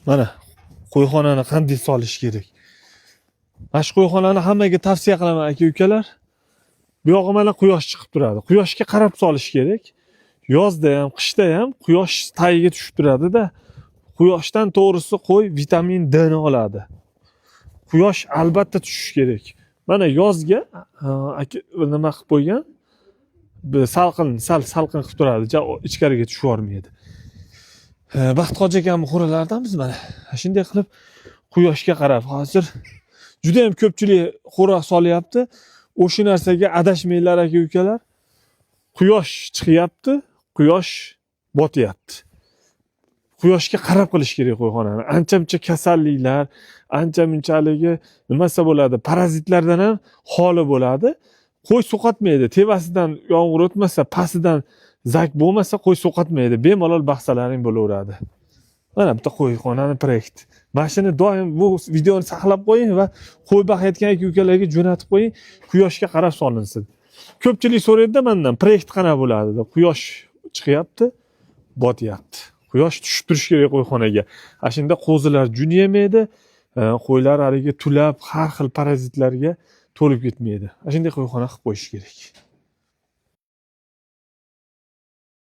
Mana qo'yxonani qanday solish kerak. Mana shu qo'yxonani hammaga tavsiya qilaman, aka ukalar. Bu yog'i mana quyosh chiqib turadi. Quyoshga qarab solish kerak. Yozda ham, qishda ham quyosh tagiga tushib turadi-da. Quyoshdan, to'g'risi, qo'y vitamin D ni oladi. Quyosh albatta tushishi kerak. Mana yozga aka nima qilib qo'ygan? Salqin, sal salqin qilib turadi. Ja ichkariga tushib yubormaydi. Baxthoji akamni xo'ralaridanmiz mana. Shunday qilib quyoshga qarab hozir juda ham ko'pchilik xo'ra solyapti. O'sha narsaga adashmanglar, aka ukalar. Quyosh chiqyapti, quyosh botyapti. Quyoshga qarab qilish kerak qo'yxonani. Ancha muncha kasalliklar, ancha munchaligi nimasi bo'ladi, parazitlardan ham xoli bo'ladi. Qo'y so'qatmaydi. Tepasidan yomg'ir o'tmasa, pastidan zak bo'lmasa, qo'y so'qatmaydi. Bemalol baqsalaring bo'laveradi. Mana bitta qo'yxonani proyekt. Mana shuni doim, bu videoni saqlab qo'ying va qo'y boqayotgan aka ukalarga jo'natib qo'ying, quyoshga qarab solinsin. Ko'pchilik so'raydi-da mandan, proyekt qanaqa bo'ladi deb. Quyosh chiqyapti, botyapti. Quyosh tushib turishi kerak qo'yxonaga. Ana shunda qo'zilar jun yemaydi, qo'ylar haligi tulab har xil parazitlarga to'lib ketmaydi. Ana shunday qo'yxona qilib qo'yish kerak.